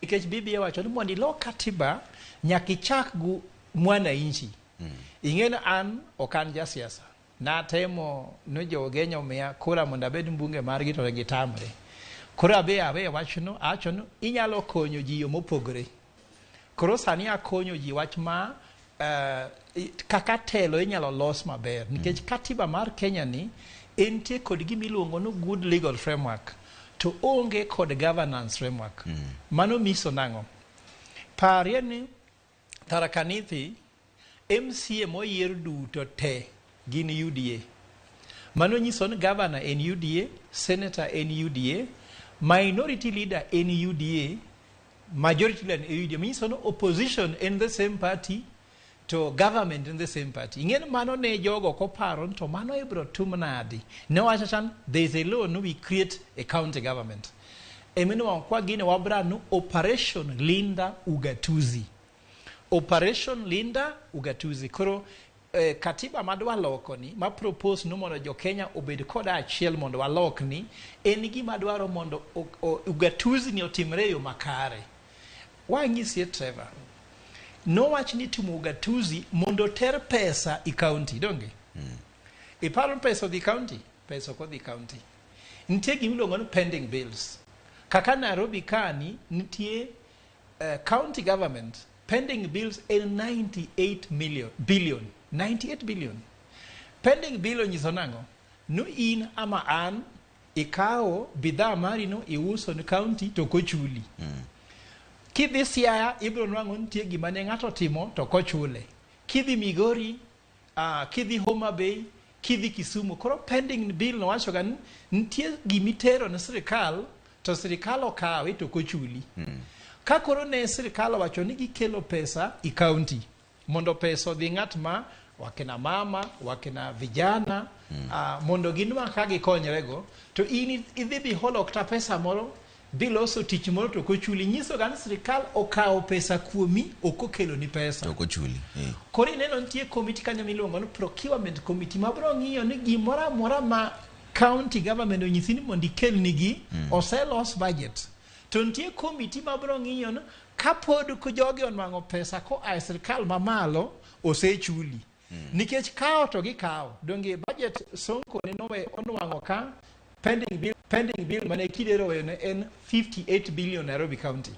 Nikech BBI wacho ni mondo ilok katiba nyaka ichak gu mwananchi. Ing'e ni an ok an jasiasa. Natemo ni jo Ugenya omiya kura mondo abed mbunge margi to ne gitamre. Koro abe awe wachno, awacho ni inyalo konyo ji yo mopogore. Koro sani akonyo ji wach ma kaka telo inyalo los maber nikech katiba mar Kenya ni entie kod gima iluongo ni good legal framework to onge kod governance framework. Mano miso nang'o? Parie ni Tharaka Nithi MCA moyier duto te gin UDA. Mano nyiso ni governor en UDA, senator en UDA, minority leader en UDA, majority leader en UDA. Manyiso ni opposition en the same party to government en the same party. Ing'e ni mano ne jogo koparo ni to mano ibiro tum nadi. Ne wacho chan there is a law no we create a county government. Eminwang'o kwa gine wabra ni Operation Linda Ugatuzi. Operation Linda Ugatuzi. Koro katiba madwa loko ni ma propose no mondo jo Kenya obed koda achiel mondo walok ni en gima dwaro mondo ugatuzi ni otimre e yo makare. Wanyisie Trevor. Nowach ni timo ugatuzi mondo ter pesa i county, donge? Iparo ni pesa odhi county? Pesa ok odhi county. Nitie gima iluongo ni pending bills. Kaka Nairobi kani nitie county government pending bills en 98 million billion 98 billion. Pending bill onyiso nang'o? No in ama an ikawo bidhaa mari no iuso ne county to ok ochuli. Kidhi Siaya ibiro nwang'o nitie gima ne ng'ato otimo to ok ochule. Kidhi Migori, kidhi Homa Bay, kidhi Kisumu. Koro pending bill no wacho ga ni nitie gimitero ne sirikal to sirikal okawe to ok ochuli. Ka koro ne sirikal owacho ni gikelo pesa i county mondo pesa odhi ng'at ma wakina mama, wakina vijana mondo ginwang' ka gikonyrego to in idhi biholo kata pesa moro biloso tich moro to ok ochuli nyiso ga ni sirikal okawo pesa kuomi ok okeloni pesa. Ok ochuli. Koro ineno nitie committee kanyo miluongo ni procurement committee ma biro ng'iyo ni gimoro amora ma county government onyisi ni mondo ikelnigi oselos budget. To nitie committee ma biro ng'iyo ni kapod jogi onwang'o pesa koa e sirikal mamalo osechuli. Nikech kawo to gikawo. Donge budget Sonko ne nowe onwang'o ka pending bill mane Kidero oweyo ne en 58 billion Nairobi County.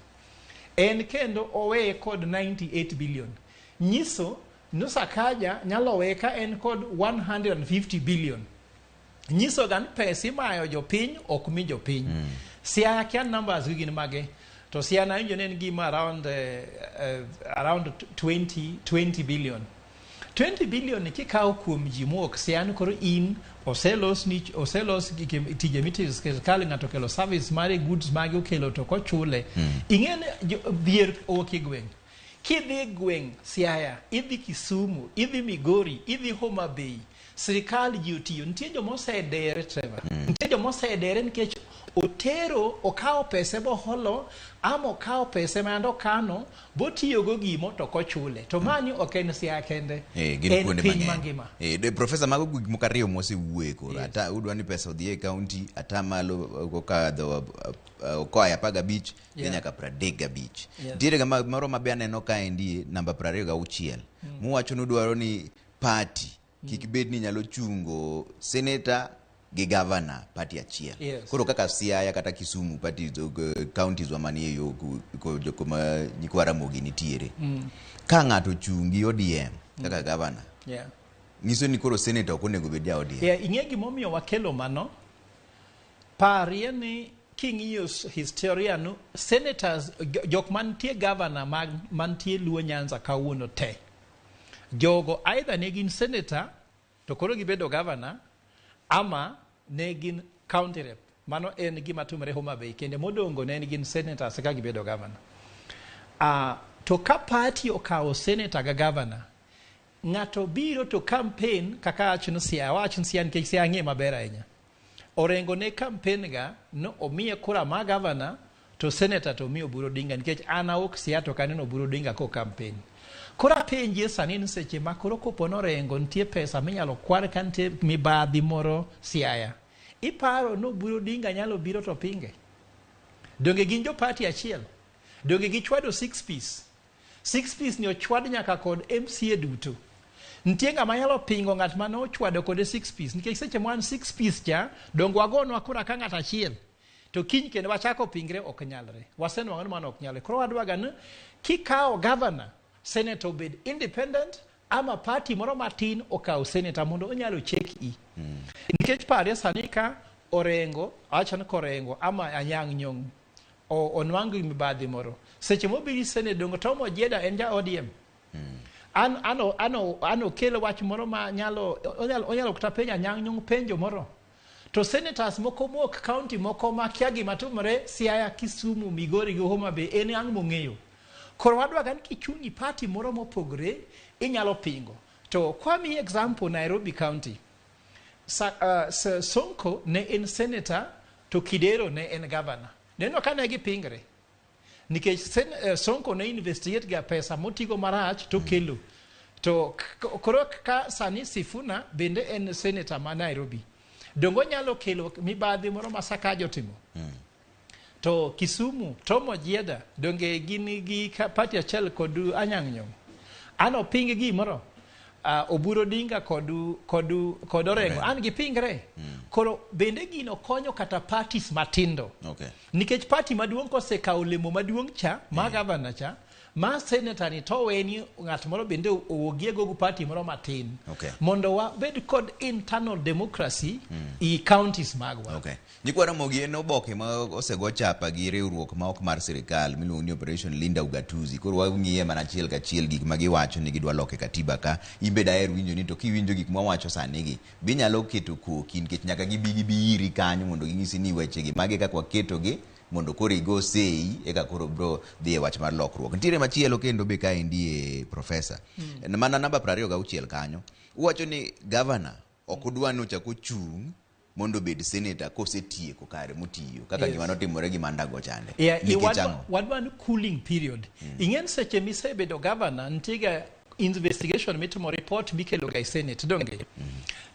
En kendo oweye kod 98 billion. Nyiso ni Sakaja nyalo weye ka en kod 150 billion. Nyiso ga ni pesa imayo jopiny ok mi jopiny. Siaya kia numbers gi gin mage. To Siaya nawinjo ne en gima around 20 billion. 20 billion ni kikawo kuom ji mowuok Siaya ni koro in oselos ni oselos gike tije mitimo sirkal ng'ato okelo service mare goods mage okelo to kochule. Ing'e ni dhier owuok e gweng'. Kidhi e gweng' Siaya, idhi Kisumu, idhi Migori, idhi Homa Bay, sirikal ji otiyo. Nitie joma osedere Trevor. Nitie joma osedere nikech otero okawo pese boholo ama okawo pese ma yande okano botiyogo gimo to ok ochule. To mani ok en Siaya kende. Gin en kuonde piny mang'eny. mangima. De, Professor, mago gik moko ariyo mwasewuoye koro. Yes. Ata udwa ni pesa odhi e county atamalo kokadho koa e 15 dhi nyaka 35. Nitiere gama moro mabe aneno kaendi namba 26 muwacho ni udwaro ni party kik bed ni nyalo chungo senator gi governor party achiel. Koro kaka Siaya kata Kisumu parties counties wa manie yo kuma nyikwa Ramogi nitiere. Ka ng'ato ochungi ODM kaka governor nyiso ni koro senator ok onego bed ja ODM. Yeah, ing'e gimomiyo wakelo mano? Parie ni king'iyo historia no senators jok mantie governor mag mantie Luo Nyanza kawuono te. Jogo either ne gin senator to koro gibedo governor ama ne gin county rep. Mano en gima timore Homa Bay kende modongo ne gin senators ka gibedo governor. To ka party okawo senator ga governor, ng'ato biro to campaign kaka awach ni Siaya, awach ni Siaya nikech Siaya ang'e maber ahinya. Orengo ne campaign ga no omiye kura ma governor to senator to omiyo Oburu Odinga nikech an awuok Siaya to kaneno Oburu Odinga ko campaign. Koro apenjie sani ni seche ma koro kopo ni Orengo nitie pesa minyalo kwar ka nitie mibadhi moro Siaya. Iparo ni Oburu Odinga nyalo biro to pinge? Donge gin jo party achiel? Donge gichwado six piece? Six piece ni ochwad nyaka kod MCA duto. Nitie ng'ama nyalo pingo ng'at mane ochwado kode six piece nikech seche ma wan six piece cha donge wagonwa kura ka ng'at achiel to kiny kendo wachako pingre ok nyalre. Wasenwang'o ni mano ok nyalre. Koro wadwaga ni kikawo governor, senator obed independent ama party moro matin okaw senator mondo onyalo check i. Nikech parie sani ka Orengo, awacho ni Korengo ama Anyang' Nyong'o onwang' gi mibadhi moro. Seche mobiro Senate dongo Tom Ojienda en ja ODM. An okel wach moro ma nyalo onyalo kata penjo Anyang' Nyong'o penjo moro. To senators moko mowuok county moko makia gima timore Siaya, Kisumu, Migori gi Homa Bay en ang' mong'eyo. Koro wadwa ni kichung' i party moro mopogore inyalo pingo. To kwamiyi example Nairobi County. Sonko ne en senator to Kidero ne en governor. Neno ka ne gipingre. Nikech Sonko ne investigate ga pesa motigo marach to kelo. To koro ka sani Sifuna bende en senator ma Nairobi. Dongo nyalo kelo mibadhi moro ma Sakaja otimo. To Kisumu, Tom Ojienda, donge gin gi party achiel kod Anyang' Nyong'o. An oping gimoro. Oburu Odinga kod Orengo. An gipingre. Koro bende gino konyo kata parties matindo. Okay. Nikech party maduong' kosekawo olemo maduong' cha, ma governor cha, ma senator ni to weni ng'at moro bende owuogie go party moro matin. Okay. Mondo wabed kod internal democracy i counties magwa. Okay. Nyikwa Ramogi en oboke ma osego chapa gi riwruok ma ok mar sirikal miluongo ni Operation Linda Ugatuzi. Koro wang'iye mana achiel kachiel gik ma giwacho ni gidwa loko e katiba ka. In be daher winjo ni to kiwinjo gik mwawacho sani gi, binyalo keto koki nikech nyaka gibi gibi iri kanyo mondo ginyisi ni wechegi magi kaka waketogi mondo koro igo sei eka koro bro dhi e wach mar lokruok. Nitiere machielo kendo be kaendi e professor. Mana namba 26 kanyo. Uwacho ni governor ok udwa ni ochak ochung' mondo obed senator kosetieko kare motiyo kaka Yes. gima notimore gi Mandago chande. Yeah, Nikech ang'o? wadwa ni cooling period. Ing'en seche misebedo governor nitie ga investigation mitimo report mikelo ga e senate donge?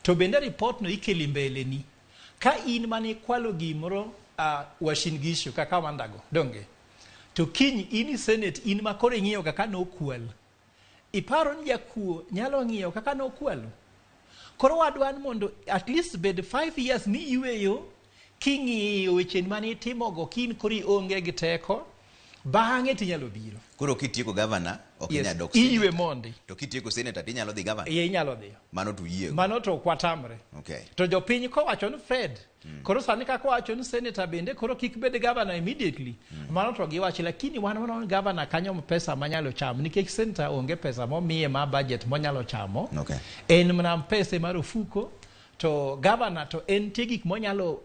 To bende report no ikelo mbele ni. Ka in mane ikwalo gimoro Uasin Gishu kaka Mandago donge? To kiny in i senate in ma koro ing'iyo kaka nokwal. Iparo ni jakuo nyalo ng'iyo kaka nokwalo? Koro wadwa ni mondo at least bed 5 years ni yweyo king'iyo weche mane itimogo kin koro ionge gi teko bang'e tinyalo biro. Koro kitieko governor ok Yes, inyal dok iywe senator. mondi. To kitieko senator tinyalo dhi governor. Iye inyalo dhiyo. Mano to uyiego. Mano to ok watamre. Okay. To jopiny kowacho ni Fred, koro sani kaka wacho ni senator bende koro kik bed governor immediately. Mano to giwacho lakini wan wan governor kanyo pesa manyalo chamo nikech senator onge pesa momiye ma budget monyalo chamo. Okay. En mana pesa mar ofuko to governor to en tie gik monyalo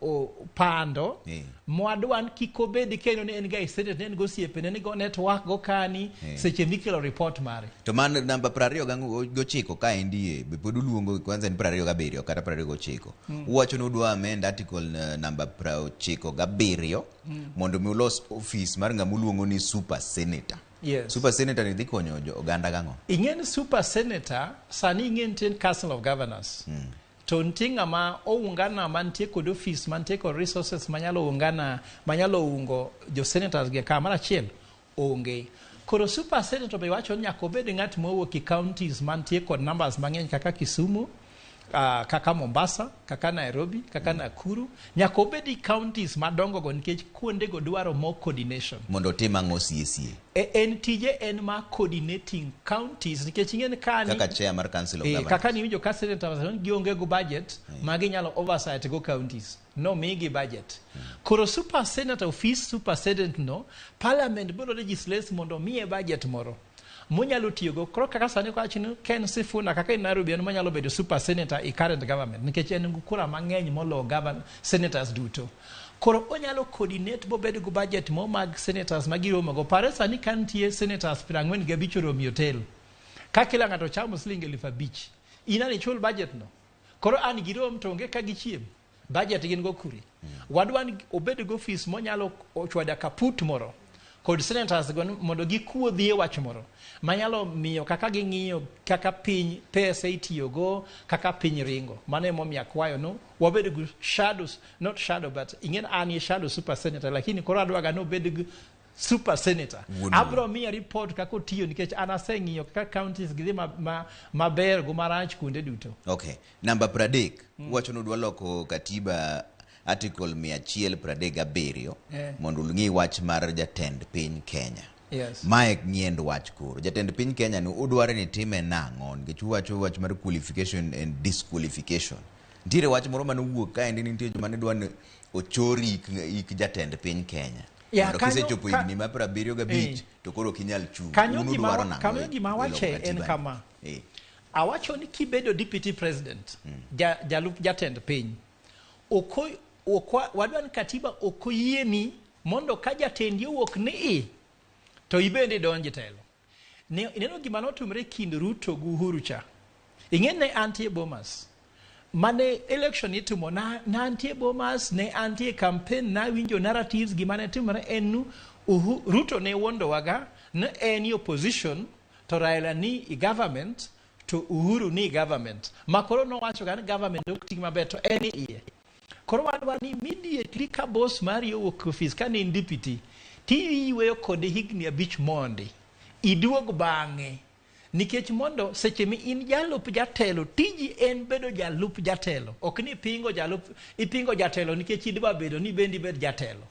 pando mwadwa ni kik obed kendo ni en ga e senate ne en go osiepene ni go network go kani seche mikelo report mare. To man namba 29 kaendi be pod uluongo kwanza en 27 kata 29. Uwacho ni udwa amend article namba 97 mondo mi ulos office mar ng'ama uluongo ni super senator. Yes. Super senator ni dhi konyo oganda gang'o? Ing'e ni super senator sani ing'e nitie council of governors. To nitie ng'ama oungana mantie kod office mantie kod resources manyalo ungana manyalo ungo jo senators gi kamoro achiel onge. Koro super senator be wacho ni nyaka obed ng'at mowuok e counties mantie kod numbers mang'eny kaka Kisumu, kaka Mombasa, kaka Nairobi, kaka Nakuru. Nyaka obed e counties madongo go nikech kuondego dwaro more coordination. Mondo otim ang'o CACA? En tije en ma coordinating counties nikech ing'e ni kani Kaka chair mar Council of Governors. Kaka niwinjo ka senator gionge go budget ma ginyalo oversight go counties. No migi budget. Koro super senator office super senator no parliament biro legislate mondo miye budget moro monyalo tiyogo. Koro kaka sani kwacho ni Ken Sifuna kaka in Nairobi en manyalo bedo super senator e current government nikech en gi kura mang'eny moloyo governor senators duto. Koro onyalo coordinate bobed go budget mo mag senators ma giromo go. Pare sani ka nitie senators 45 oromo e hotel. Ka kila ng'ato chamo siling 5,000. In an ichul budget no. Koro an girom to onge ka gichiem. Budget gin go kure. Wadwa ni obed go office monyalo ochwada kaput moro kod senators go mondo gikuodhie wach moro manyalo miyo kaka ging'iyo kaka piny pesa itiyogo kaka piny ringo. Mano emomiyo akwayo no wabed go shadows, not shadow but ing'e an e shadow super senator lakini koro adwa ga ni obed gi super senator. Wuon Abro miya report kaka otiyo nikech an aseng'iyo kaka counties gidhi maber go marach kuonde duto. Okay. Namba 30 uwacho ni udwa loko katiba article 137 mondo ung'i wach mar jatend piny Kenya. Yes. Mae ng'iend wach koro. Jatend piny Kenya ni udware ni time nang'o? Nikech uwacho wach mar qualification and disqualification. Nitiere wach moro mane owuok kaendi ni nitie joma ne dwa ni ochor ik jatend piny Kenya. Ya, Mondo kisechopo higni ma 75 to koro ok inyal chung'. Kanyo Un gima udwaro nang'o kanyo e gima loko awache en katiba ni? kama. Awacho ni kibedo deputy president, jalup jatend piny, wadwa ni katiba ok oyieni mondo ka jatendi owuok ni i, to ibende idonj e telo. Ineno gima notimore kind Ruto gi Uhuru cha. Ing'e ne antie Bomas. Mane election itimo na antie Bomas, ne antie campaign, nawinjo narratives, gima ne timore en ni Ruto ne wuondowaga ni en i opposition to Raila ni i government to Uhuru ni i government. Ma koro nowacho ga ni government ok ting maber to en iye. Koro wadwa ni immediately ka boss mari owuok e office ka ne in deputy, tiyweyo kode higni 5 mondi iduog bang'e. Nikech mondo seche mi in jalup jatelo, tiji en bedo jalup jatelo. Ok ni ipingo jatelo nikech idwa bedo ni bendi bed jatelo.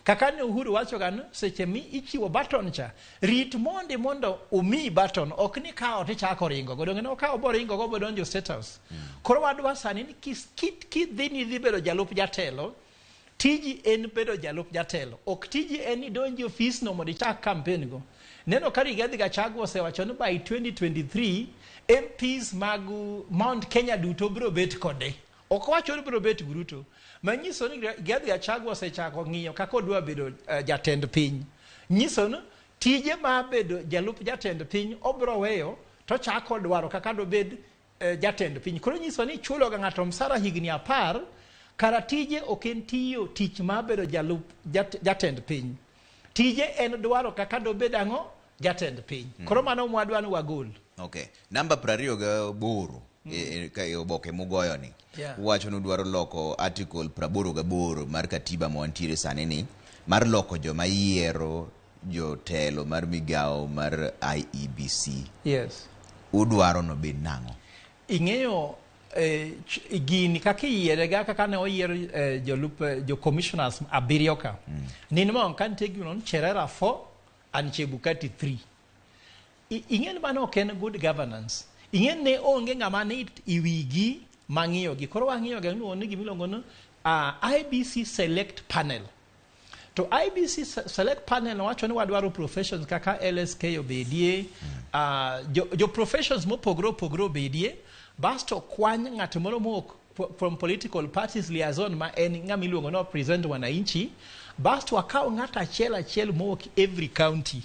Kaka ne Uhuru wacho ga ni seche mi ichiwo baton cha, rit mondi mondo omiyi baton, ok ni kawo tichako ringo go. Donge ne okawo boringo go bodonjo State House. Koro wadwa sani ni kidhi ni idhi bedo jalup jatelo, tiji en bedo jalup jatelo. Ok tiji en ni donji ofis no mondo ichak campaign go. Neno ka Rigathi Gachagua osewacho ni by 2023 MPs mag Mount Kenya duto biro bet kode. Ok owacho ni biro bet gi Ruto. Manyiso ni Rigathi Gachagua osechako ng'iyo kaka odwa bedo jatend piny. Nyiso ni tije mar bedo jalup jatend piny obiro weyo to chako dwaro kaka dobed jatend piny. Koro nyiso ni chulo ga ng'ato msara higni 10, kara tije ok en tiyo tich mar bedo jalup jatend piny. Tije en dwaro kaka dobed ang'o? Jatend piny. Koro mano mwadwa ni wagol. Okay. Namba 28 e oboke mugoyo ni. Uwacho ni udwaro loko article 88 mar katiba ma wantiere sani ni mar loko joma yiero jotelo mar migawo mar IEBC. Yes. Udwaro no bed nang'o? Ing'eyo gini kaka iyiere ga kaka ne oyier jolup jo commissioners 7 ka. Ninwang'o ka nitie gimoro ni Cherera 4 and Chebukati 3. Ing'e ni mano ok en good governance. Ing'e ni onge ng'ama ni i wigi mang'iyo gi. Koro wang'iyo ga ni gima iluongo ni IBC Select Panel. To IBC Select Panel wacho ni wadwaro professions kaka LSK obedie, jo professions mopogore opogore obedie, basto kwany ng'at moro mowuok from political parties liaison ma en ng'ama iluongo ni represent wananchi, basto wakaw ng'at achiel achiel mowuok every county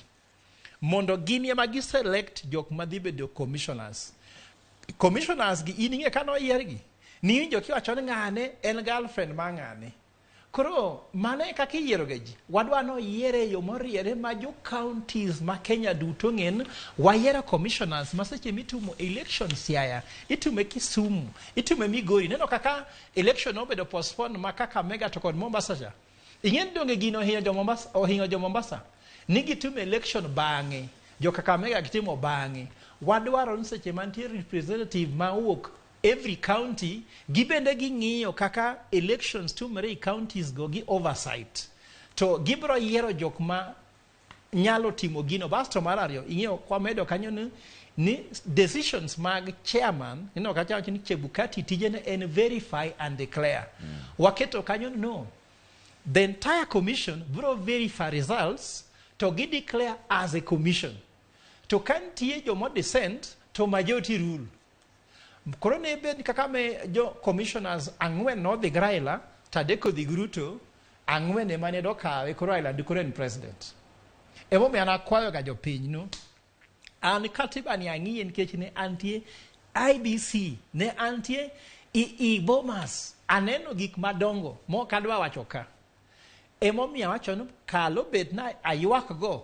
mondo gin ema gi select jok madhi bedo commissioners. Commissioners gi in ing'e ka noyiergi, niwinjo kiwacho ni ng'ane en girlfriend ma ng'ane. Koro mano e kaka iyiero ga ji. Wadwa ni oyiere e yo moriere ma jo counties ma Kenya duto ng'en wayiero commissioners ma seche mitimo election Siaya, itime Kisumu, itime Migori. Ineno kaka election nobedo postponed ma Kakamega to kod Mombasa cha. Ing'e ni donge gino ohinyo jo Mombasa, ohinyo jo Mombasa? Ni gitimo election bang'e. Jo Kakamega gitimo bang'e. Wadwaro ni seche mantie representative ma owuok every county, gibende ging'iyo kaka elections timore e counties go gi oversight. To gibiro yiero jok ma nyalo timo gino. Basto mar ariyo, ing'eyo kwamedo kanyo ni decisions mag chairman, ineno kacha wacho ni Chebukati tijene en verify and declare. Waketo kanyo ni no. The entire commission biro verify results to gi declare as a commission. To ka nitie joma dissent to majority rule. Koro ne bed kaka me jo commissioners 4 nodhi gi Raila, to 3 odhi gi Ruto, 4 ema ne dokawe, koro Raila ndi koro en president. Emomiyo an akwayo ga jopiny no, an katiba ni ang'iye nikech ne antie IBC, ne antie i Bomas, aneno gik madongo mok adwa wacho ka. Emomiyo awacho ni kalo bed na aywak go,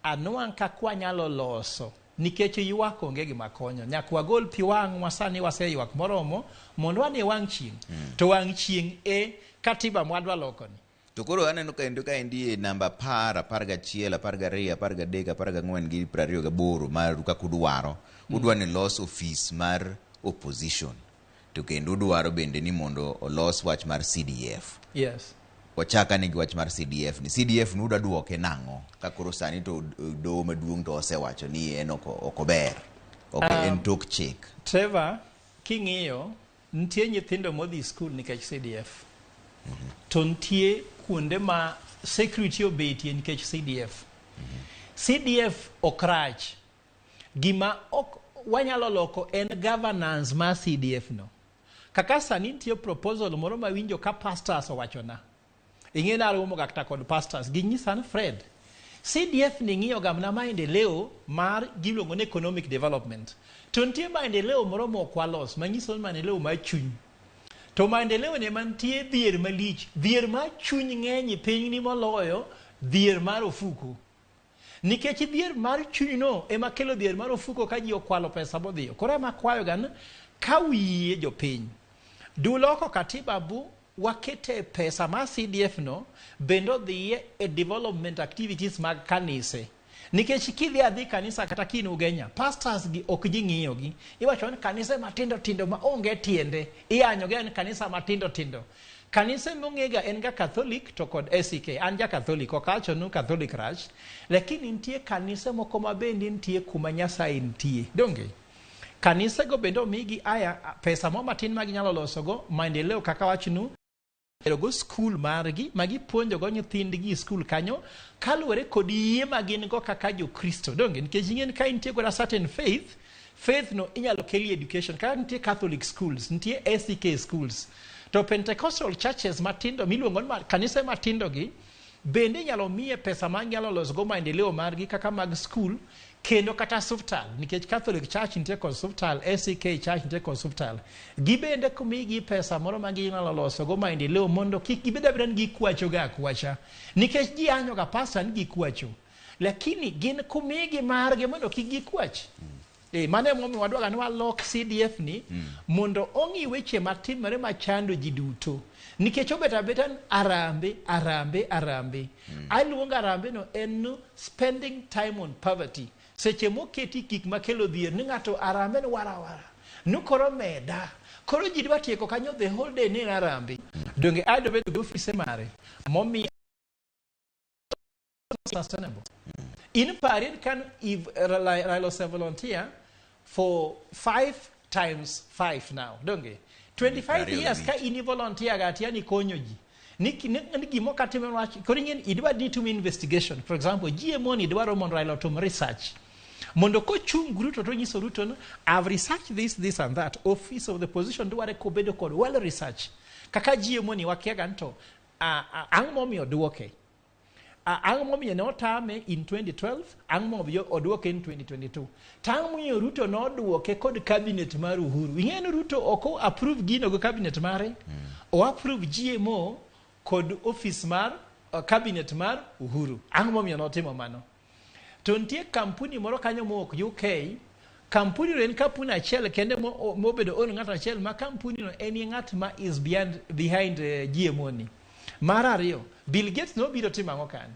anwang' kaka wanyalo loso, nikech ywak onge gima konyo. Nyaka wagol pi wang'wa sani waseywak moromo mondo wane wang' chieng'. To wang' chieng' e katiba mwadwa loko ni. To koro aneno kendo kaendi e namba 10, 11, 12, 13, 14 gi 28 mar kaka udwaro. Udwa ni los ofis mar opposition. To kendo udwaro bende ni mondo olos wach mar CDF. Yes. Wachak ane gi wach mar CDF ni. CDF ni udwa duoke nang'o? Ka koro sani to doho maduong' to osewacho ni en ok ober. Ok en tok chik. Trevor, king'iyo, nitie nyithindo modhi skul nikech CDF. To nitie kuonde ma security obetie nikech CDF. CDF ok rach. Gima ok wanyalo loko en governance mar CDF no. Kaka sani nitie proposal moro mawinjo ka pastors owachona. Ing'e ni aromo ga kata kod pastors. Ginyisa ni Fred, CDF ni ng'iyo ga mana maendeleo mar giluongo ni economic development. To nitie maendeleo moro mok walos manyiso ni maendeleo mar chuny. To maendeleo ne mantie dhier malich. Dhier mar chuny ng'eny e piny ni moloyo dhier mar ofuku. Nikech dhier mar chuny no ema kelo dhier mar ofuko ka ji okwalo pesa modhiyo. Koro ema akwayo ga ni ka uyie jopiny, duloko katiba bu wakete pesa mar CDF no bende odhiye e development activities mag kanise. Nikech kidhi adhi kanisa kata kin Ugenya, pastors gi ok ji ng'iyo gi. Iwacho ni kanise matindo tindo ma onge tiende. Iyanyo gi ni kanisa matindo tindo. Kanise mong'ega en ga Catholic to kod ACK. An ja Catholic, ok awacho ni Catholic rach. Lakini nitie kanise moko ma bende nitie kuma Nyasaye nitie. Donge? Kanise go bende omigi aya pesa moro matin ma ginyalo losogo maendeleo kaka wachnu go skul margi ma gipuonjogo nyithindgi e skul kanyo kaluwore kod yie ma gin go kaka jokristo. Donge? Nikech ing'e ni ka intie kod a certain faith, faith no inyalo kelie education. Kaka nitie Catholic schools, nitie ACK schools. To Pentecostal churches matindo miluongo ni kanise matindo gi bende inyalo miye pesa ma ginyalo losogo maendeleo margi kaka mag skul kendo kata osiptal, nikech Catholic Church nitie kod osiptal, ACK Church nitie kod osiptal. Gibende komigi pesa moro ma ginyalo losogo maendeleo mondo kik gibed abeda ni gikwacho ga akwacha. Nikech ji yanyo ga pastor ni gikwacho. Lakini gin komigi margi mondo kik gikwach. Mano emomiyo wadwaga ni walok CDF ni mondo ong'i weche matimore machando ji duto. Nikech obet abeta ni arambe, arambe, arambe. Aluongo arambe no en spending time on poverty. Seche moketi gik makelo dhier ni ng'ato arambe ni wara wara. Ni koro meda. Koro ji dwa tieko kanyo the whole day ni en arambe. Donge ado bedo gi ofise mare momiyo sustainable. In Paris, can if Raila volunteer for 5 times 5 now, don't they? 25 years ka ini volunteer ga tiani konyo ji. Ni gimo katime wach koro ing'e idwa ni timo investigation. For example, GMO ni dwaro mondo Raila otim research. Mondo kochung Ruto to nyiso Ruto no, I've researched this, this and that. Office of the position dware kobedo kod well research. Kaka GMO ni wakia ga to ang' momiyo duoke. Ang' momiyo ne otame in 2012, ang' momiyo oduoke in 2022. Tang' momiyo Ruto noduoke kod cabinet mar Uhuru. Ing'e ni Ruto ok approve gino go cabinet mare. O approve GMO kod office mar cabinet mar Uhuru. Ang' momiyo notimo mano. To nitie kampuni moro kanyo mowuok UK. Kampuni no en kampuni achiel kende mobedo own ng'ato achiel ma kampuni no en ng'at ma is behind GMO ni. Mar ariyo, Bill Gates nobiro timo ang'o kani?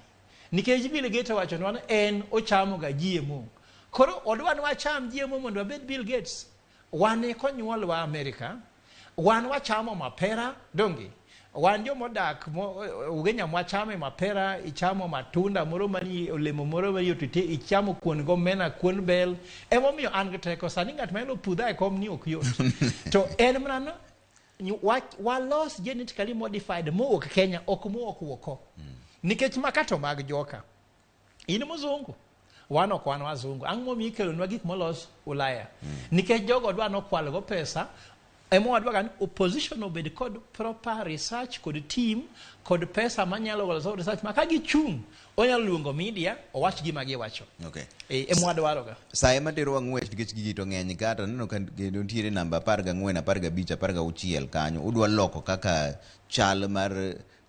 Nikech Bill Gates owachonwa ni en ochamo ga GMO. Koro odwa ni wacham GMO mondo wabed Bill Gates. Wan e konyuolwa Amerika, wan wachamo mapera, donge? Wan jomodak Ugenya mwachame mapera, ichamo matunda moro mani olemo moro mani otite, ichamo kuon gomena, kuon bel. Emomiyo an gi teko sani ng'at manyalo pudha e kom ni ok yot. To en mana walos genetically modified mowuok Kenya, ok mowuok oko. Nikech maka to mag joka. In mzungu, wan ok wan wazungu. Ang' momiyo ikelonwa gik molos Ulaya? Nikech jogo dwa nokwalgo pesa. Ema wadwaga ni opposition obed kod proper research kod team kod pesa manyalo loso research ma ka gichung' onyalo luongo media owach gima giwacho. Okay. Ema wadwaroga. Sa ema terowa ng'wech nikech gigi to ng'eny kata aneno ka kendo nitiere namba 14, 15, 16 kanyo. Udwa loko kaka chal mar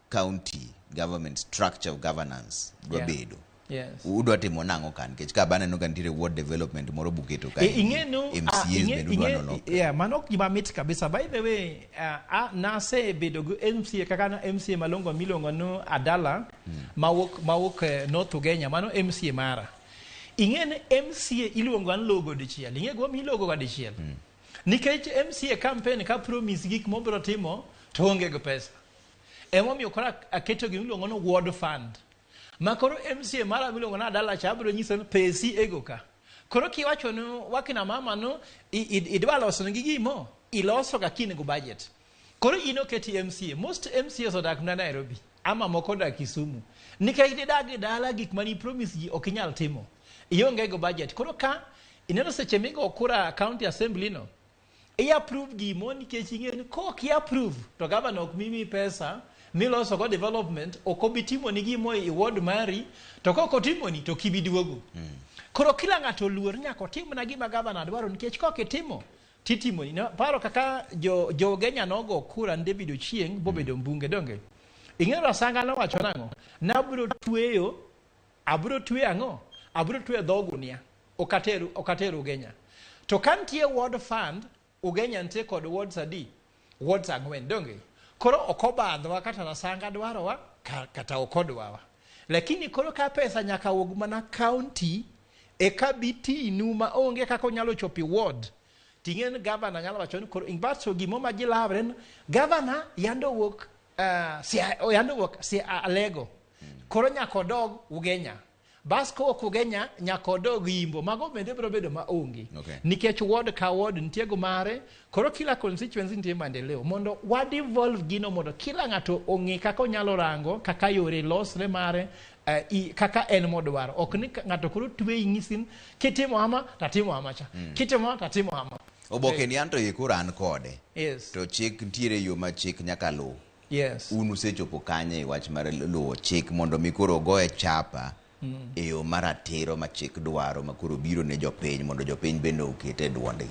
county government structure of governance dwa bedo. Yes. Udwa timo nang'o ka nikech ka baneno ka nitiere ward development moro buketo ka. E, ing'e no MCAs bende udwa nolok. Yeah, mano ok gima mit kabisa. By the way, nasebedo gi MCA kaka na MCA malongo miluongo ni Adala mawuok North Ugenya, mano MCA mara. Ing'e ni MCA iluongo ni logo dichiel. Ing'e gima ilogo ga dichiel? Nikech MCA campaign ka promise gik mobiro timo to onge gi pesa. Emomiyo koro aketo gima iluongo ni ward fund. Ma koro MCA mara miluongo ni Adala cha abiro nyise ni pesi ego ka. Koro kiwacho ni wakina mama no idwa loso nigi gimo, iloso ga kin go budget. Koro in oketi MCA. Most MCAs odak na Nairobi, ama moko odak Kisumu. Nikech gidak e dala gik mani promise ji ok inyal timo. Ionge go budget. Koro ka ineno seche migo kura county assembly no, i approve gimo nikech ing'eyo ni kok i approve to governor ok mimi pesa miloso go development, ok obi timoni gimo e ward mari, to kok otimoni to kibi duogo. Koro kila ng'ato oluor nyaka otimna gima governor dwaro nikech kok itimo titimoni. No, paro kaka jo Ugenya nogo kura ni David Ochieng bobedo mbunge donge. Ing'eyo Rasanga nowacho nang'o? Nabiro tweyo, abiro tweyo ang'o? Abiro tweyo dho gunia. Okateru Ugenya. To ka nitie ward fund, Ugenya nitie kod wards adi? Wards 4 donge? Koro ok obadhwa kata Rasanga dwarowa kata ok odwawa. Lakini koro ka pesa nyaka wuog mana county eka bi tinu ma onge kaka onyalo chopo e ward. Ting'e ni governor nyalo wacho ni koro in fact so gimo ma ji lawre ni governor yando wuok, yando wuok Alego. Koro nyaka odog Ugenya. Bas kowuok Ugenya nyaka odog Imbo. Mago bende biro bedo maonge. Nikech ward ka ward nitie go mare, koro kila constituency nitie maendeleo. Mondo wa devolve gino mondo kila ng'ato ong'e kaka onyalo rango, kaka yore losre mare, kaka en modwaro. Ok ni ng'ato koro tweyi nyisi ni kitimo ama tatimo ama cha. Kitimo ama tatimo ama. Oboke ni anto ye koro an kode. Yes. To chik nitiere yo ma chik nyaka luw. Yes. Un usechopo kanye e wach mar luwo chik mondo mi koro ogoye chapa e yo maratiro ma chik dwaro ma koro biro ne jopiny mondo jopiny bende okete duondgi?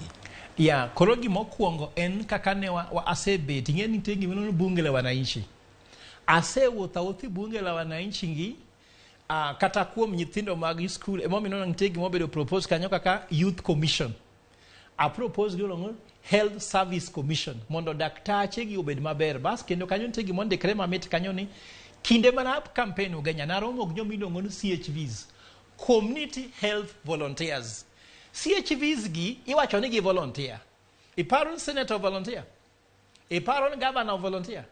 Ya, koro gimokwongo en kaka ne wa asebet, ing'e ni nitie gima iluongo ni bunge la wananchi. Asewuotho awuotha e bunge la wananchi gi, kata kuom nyithindo mag skul, emomiyo ineno nitie gima obedo propose kanyo kaka youth commission. A propose gima iluongo ni Health Service Commission mondo daktache gi obed maber. Bas kendo kanyo nitie gima ondikre mamit kanyo ni kinde mana campaign Ugenya naromo gi joma iluongo ni CHVs, Community Health Volunteers. CHVs gi iwacho ni gi volunteer. Iparo ni senator volunteer? Iparo ni governor volunteer?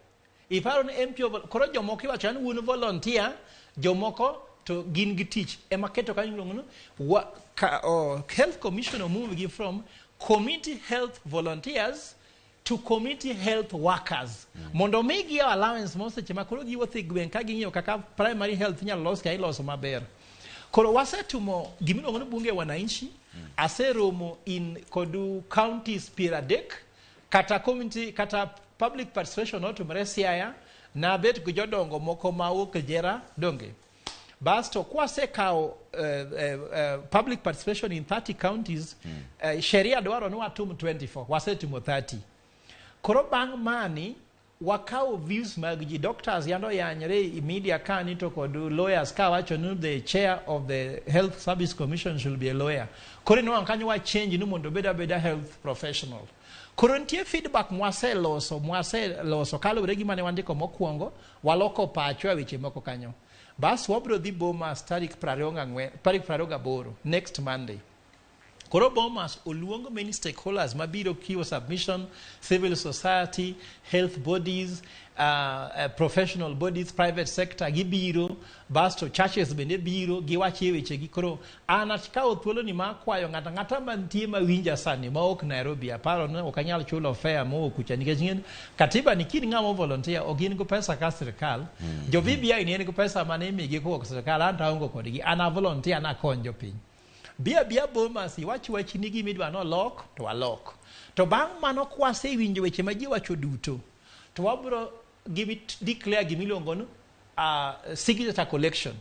Iparo ni MP koro jomoko iwacho ni un volunteer, jomoko to gin gi tich. Ema keto kanyo iluongo ni Health Commission omove gi from community health volunteers to community health workers. Mondo migi allowance mo seche ma koro giwuotho e gweng' ka ging'iyo kaka primary health inyalo los ka iloso maber. Koro wasetimo gimiluongo ni bunge wananchi, aseromo in kod counties 30 kata community kata public participation notimore Siaya, nabet gi jodongo moko mawuok e jera donge. Basto kwasekawo public participation in 30 counties, sheria dwaro ni watim 24, wasetimo 30. Koro bang' mani wakawo views mag ji, doctors yando yanyre i media kani to kod lawyers ka wacho ni the chair of the Health Service Commission should be a lawyer. Koro inwang'o kanyo wa change ni mondo obed abeda health professional. Koro nitie feedback mwaseloso kaluwore gi mane wandiko mokwongo, waloko pachwa e weche moko kanyo. Bas wabiro dhi Bomas tarik 24, tarik 28 next Monday. Koro Bomas oluong many stakeholders mabiro chiwo submission, civil society, health bodies, professional bodies, private sector gibiro, basto churches bende biro, giwacho weche gi. Koro an akawo thuolo ni mar kwayo ng'ato ang'ata mantie mawinja sani ma ok Nairobi, aparo ni ok anyal chulo fare mowuok kucha nikech ing'e katiba ni kin ng'ama volunteer ok in go pesa ka sirkal. Jo BBI ni en go pesa mane imigi kowuok sirkal, an to aonge kodgi, an a volunteer nakony jopiny. Bia bia Bomas iwach wachni gima idwa nolok to walok. To bang' mano kwasewinjo weche ma ji wacho duto, to wabiro gibi declare gimiluongo ni signature collection.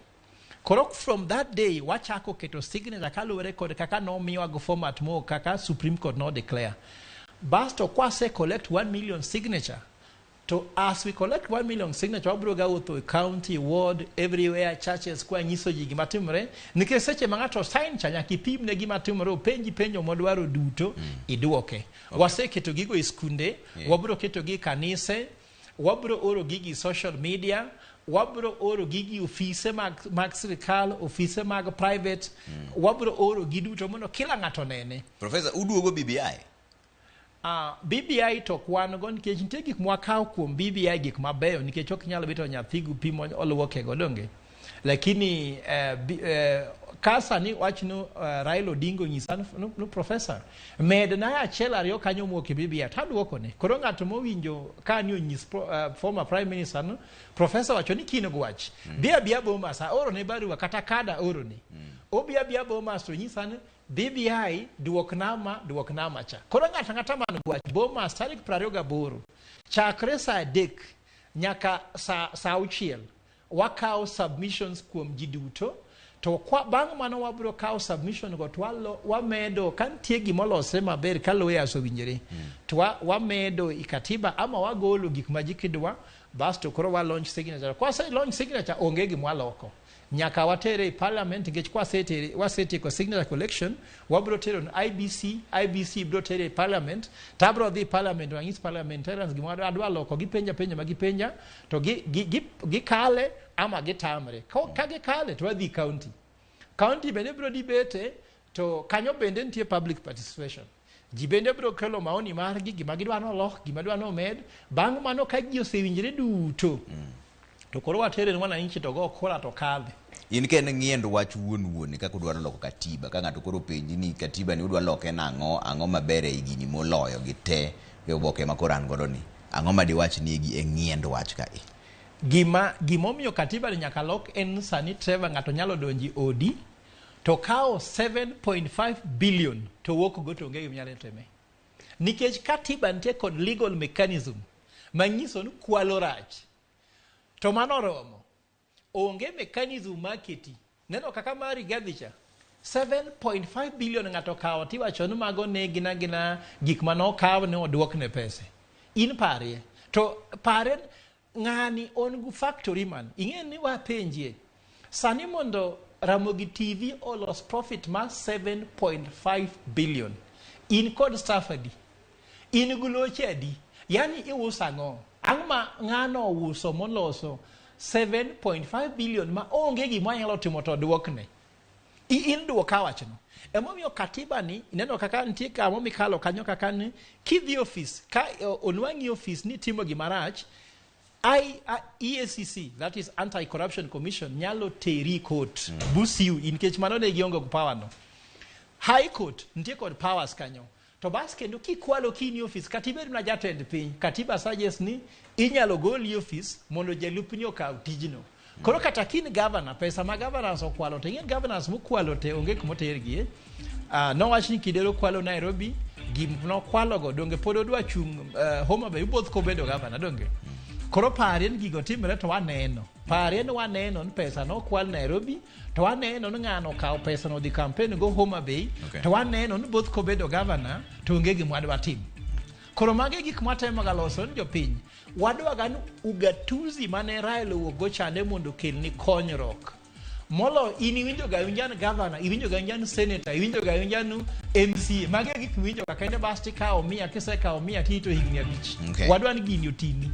Koro from that day wachako keto signature kaluwore kod kaka nomiwa go format mo kaka Supreme Court no declare. Basto kwase collect 1 million signature To as we collect 1 million signature, wabiro ga wuotho e county, ward, everywhere, churches, kwa nyiso ji gima timore. Nikech seche ma ng'ato sign cha nyaka ipimne gima timore, openji penjo modwaro duto, iduoke. Waseketo gigo e skunde, wabiro keto gi e kanise, wabiro oro gigi e social media, wabiro oro gigi ofise mag sirikal, ofise mag private, wabiro oro gi duto mondo kila ng'ato onene. Professor, uduogo BBI? BBI to ok wan go nikech nitie gik mwakawo kuom BBI gik mabeyo nikech ok nyal wito nyathi gi pi moluoke go donge. Lakini ka sani wach no Raila Odinga onyisa no professor med na achiel ariyo kanyo mowuok e BBI to aduokone. Koro ng'ato mowinjo ka ni onyis former prime minister no professor wacho ni kin gwach. Bi abiya Bomas aorone barua kata kada aorone. Obi abiya Bomas to onyisa ni BBI duok nama duok nama cha. Koro ng'ato ang'ata man gwach Bomas tarik 28 chakre saa 3 nyaka saa 6 wakawo submissions kuom ji duto to kwa bang' mano wabiro kawo submission go to wamedo ka nitie gimolosre maber ka lawyers owinjore to wamedo i katiba ama wagolo gik ma ji kidwa basto koro wa launch signature. Kwa wase launch signature onge gima waloko. Nyaka watere e parliament nikech kwa wasetieko signature collection wabiro tero ne IBC, IBC biro tere e parliament to abiro dhi parliament wanyis parliamentarians gima adwa loko gipenja penjo ma gipenja to gikale ama gitamre. Ka gikale to wadhi county. County bende biro debate to kanyo bende nitie public participation. Ji bende biro kelo maoni margi gima gidwa nolok gima gidwa nomed. Bang' mano ka ji osewinjre duto to koro watere ne wananchi to go kura to kadhi. In ka en ng'iendo wach wuon wuon kaka udwaro loko katiba ka ng'ato koro penji ni katiba ni udwa loke nang'o ang'o maber ei gini moloyo gi te e oboke ma koro an godo ni ang'o ma diwach ni e ng'iend wach ka e? Gimomiyo katiba ni nyaka lok en sani Trevor ng'ato nyalo donji odi to kawo 7.5 billion to wuok go to onge gima nyalo time. Nikech katiba nitie kod legal mechanism manyiso ni kwalo rach. To mano romo. Onge mechanism maketi. Neno kaka mar Rigathi cha 7.5 billion ng'ato kawo tiwacho ni mago ne gina gik mane okaw ne oduokne pesa. In parie. To pare ng'ani on gu factory man. Ing'e ni wapenjie. Sani mondo Ramogi TV olos profit mar 7.5 billion. In kod staff adi? In gi loche adi? Yani iuso ang'o? Ang'o ma ng'ano ouso moloso 7.5 billion ma onge gima nyalo timo to duokne? In duoka wachno. Emomiyo katiba ni ineno kaka nitie kamo mikalo kanyo kaka ni kidhi ofis ka onwang'i ofis ni timo gima rach EACC, that is Anti-Corruption Commission, nyalo teri court busiu nikech mano ne gionge power no. High Court nitie kod powers kanyo. To bas kendo kikwalo kini ofis kata ibed mana jatend piny, katiba suggest ni inyalo goli ofis mondo jalupni okaw tijno. Koro kata kin governor, pesa ma governors okwalo to ing'e governors mokwalo te onge kumotergie. Nowach ni Kidero kwalo Nairobi, gik nokwalo go donge pod odwa chung' Homa Bay both kobedo governor donge. Koro parie ni gigo timre to waneno. Parie ni waneno ni pesa nokwal Nairobi, to waneno ni ng'ano okawo pesa no odhi campaign go Homa Bay, to waneno ni both kobedo governor to onge gima wadwa timo. Koro magi e gik mwatemo ga loso ni jopiny. Wadwa ga ni ugatuzi mane Raila owuok go chande mondo okelni konyruok. Molo in iwinjo ga awinja ni governor, iwinjo ga awinja ni senator, iwinjo ga awinja ni MCA. Magi e gik miwinjo ga kende bas tikawo mia, kisekawo mia tirito higni 5. Wadwa ni gini otini.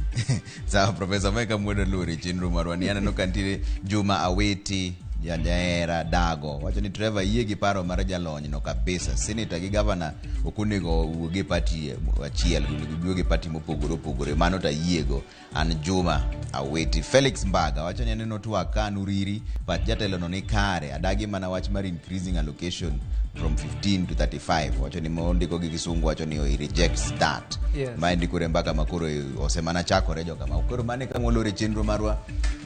Sawa Professor, mae kamwado luor e chenro marwa ni aneno ka nitiere Juma Awiti Jahera Dago wacho ni Trevor yie gi paro mar jalony no kabisa. Senator gi governor ok onego owuog e party achiel, onego giwuog e party mopogore opogore. Mano to ayiego. An Juma Awiti. Felix Mbaga wacho ni aneno twak ka an Uriri, pach jatelo no ni kare. Adagi mana wach mar increasing allocation from 15 to 35. Wacho ni mondiko gi kisungu wacho ni he rejects that. Yes. Ma ndikore mbaka ma koro osemana chakore joka ma. Koro mane ka mwalore chenro marwa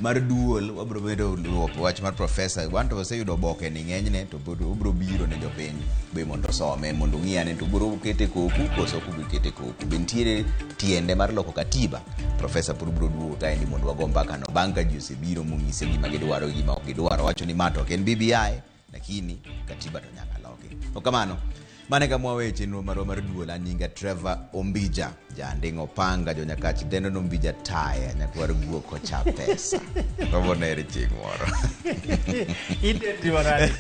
mar duol wabiro bedo luwo wach mar professor. Wan to waseyudo oboke ni ng'enyne to pod obiro biro ne jopiny be mondo osome mondo ong'i ane to obiro kete koku koso ok obi kete koku. Be nitiere tiende mar loko katiba? Professor pod biro duogo kaendi mondo wago mbaka no bang' ka ji osebiro mong'ise gima gidwaro gi gima ok gidwaro. Wacho ni ma to ok en BBI lakini katiba to nyaka loki. Okamano. Mane kama waweyo chenro marwa mar duol. An nyinga Trevor Ombija, janding' opanga, jonyakach dendo ni Ombija taya, nyakwar guok kocha pesa. Wabonere chieng' moro. Identi maradi.